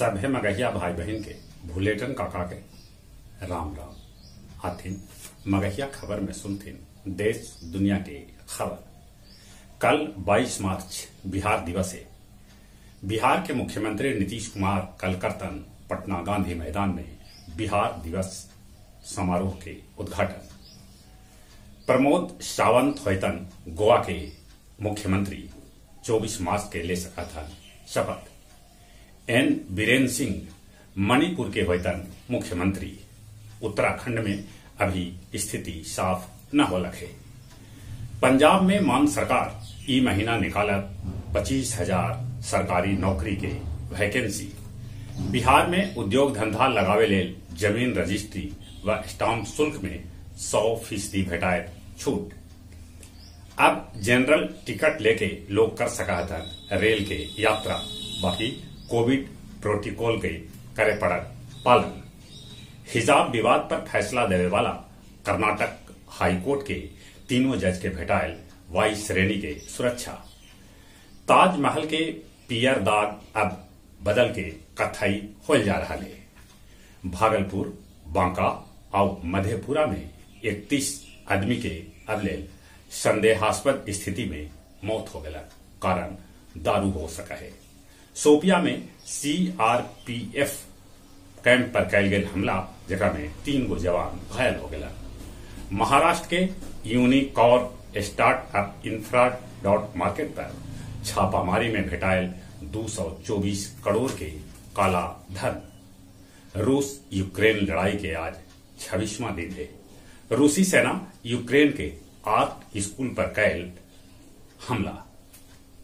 सभे मगहिया भाई बहन के भुलेटन काका के राम राम। आथिन मगहिया खबर में सुनथिन देश दुनिया के खबर। कल 22 मार्च बिहार दिवस है। बिहार के मुख्यमंत्री नीतीश कुमार कल करतन पटना गांधी मैदान में बिहार दिवस समारोह के उद्घाटन। प्रमोद सावंत होयतन गोवा के मुख्यमंत्री 24 मार्च के ले सका था शपथ। एन बीरेन सिंह मणिपुर के होयतन मुख्यमंत्री। उत्तराखंड में अभी स्थिति साफ न हो लखे। पंजाब में मान सरकार ई महीना निकालत 25,000 सरकारी नौकरी के वैकेंसी। बिहार में उद्योग धंधा लगावे लेल जमीन रजिस्ट्री व स्टाम्प शुल्क में 100% भेटायत छूट। अब जनरल टिकट लेके लोग कर सका था रेल के यात्रा, बाकी कोविड प्रोटोकॉल के करे पड़त पालन। हिजाब विवाद पर फैसला देवे वाला कर्नाटक हाईकोर्ट के तीनों जज के भेटायल वाई श्रेणी के सुरक्षा। ताजमहल के पियर दाग अब बदल के कत्थई हो जा रहा है। भागलपुर, बांका और मधेपुरा में 31 आदमी के अब लेल संदेहास्पद स्थिति में मौत हो गया, कारण दारू हो सका है। सोपिया में सीआरपीएफ कैंप पर कैल गेल हमला, जकरा में 3 गो जवान घायल हो गया। महाराष्ट्र के unicorn startup infra dot market पर छापामारी में भेटायल 224 करोड़ के काला धन। रूस यूक्रेन लड़ाई के आज 26वां दिन है। रूसी सेना यूक्रेन के 8 स्कूल पर कैल हमला।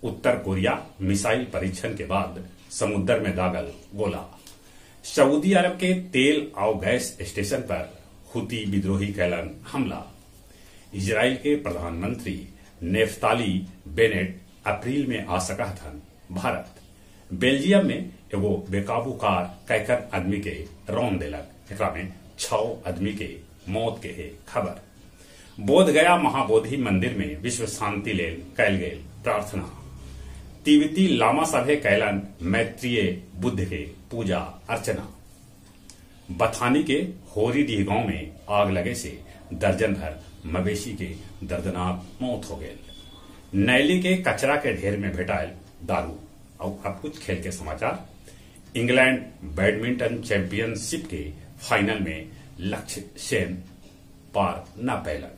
उत्तर कोरिया मिसाइल परीक्षण के बाद समुद्र में दागल गोला। सऊदी अरब के तेल और गैस स्टेशन पर हुती विद्रोही कैलन हमला। इजराइल के प्रधानमंत्री नेफ्ताली बेनेट अप्रैल में आ सका थन भारत। बेल्जियम में एगो बेकाबू कार कैकर आदमी के रौन देलक, एकरा में 6 आदमी के मौत के है खबर। बोध गया महाबोधि मंदिर में विश्व शांति लेल कैल गेल प्रार्थना। तिब्बती लामा सभे कैलन मैत्रेय बुद्ध के पूजा अर्चना। बथानी के होरीडीह गांव में आग लगे से दर्जन भर मवेशी के दर्दनाक मौत हो गए। नैली के कचरा के ढेर में भेटायल दारू। और अब कुछ खेल के समाचार। इंग्लैंड बैडमिंटन चैंपियनशिप के फाइनल में लक्ष्य सेन पार न पैलन।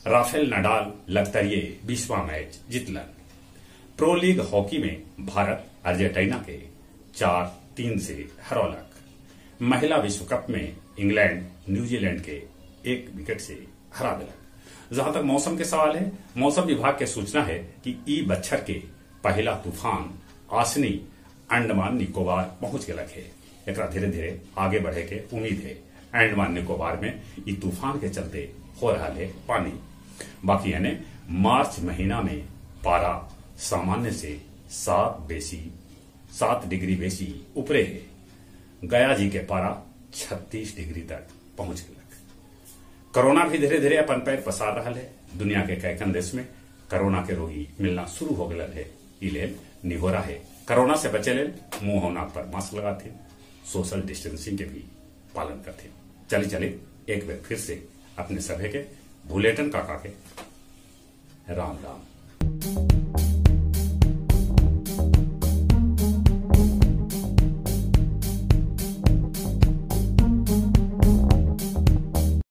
राफेल नडाल लगतरिये 20वां मैच जीतलन। प्रो लीग हॉकी में भारत अर्जेंटीना के 4-3 से हरौलक। महिला विश्व कप में इंग्लैंड न्यूजीलैंड के 1 विकेट से हरा दिलक। जहां तक मौसम के सवाल है, मौसम विभाग के सूचना है कि ई बच्छर के पहला तूफान आसनी अंडमान निकोबार पहुंच गलक है। एकरा धीरे धीरे आगे बढ़े के उम्मीद है। अंडमान निकोबार में ई तूफान के चलते हो रहा है पानी। बाकी यानी मार्च महीना में पारा सामान्य से 7 डिग्री बेसी ऊपरे है। गया जी के पारा 36 डिग्री तक पहुंच गया। कोरोना भी धीरे धीरे अपन पैर पसार रहा है। दुनिया के कैकन देश में कोरोना के रोगी मिलना शुरू हो गया है। ई लेल निहोरा है, कोरोना से बचे लेल मुंह और नाक पर मास्क लगाते, सोशल डिस्टेंसिंग के भी पालन करते। चले चले एक बार फिर से अपने सभे के भुलेटन काका के राम राम।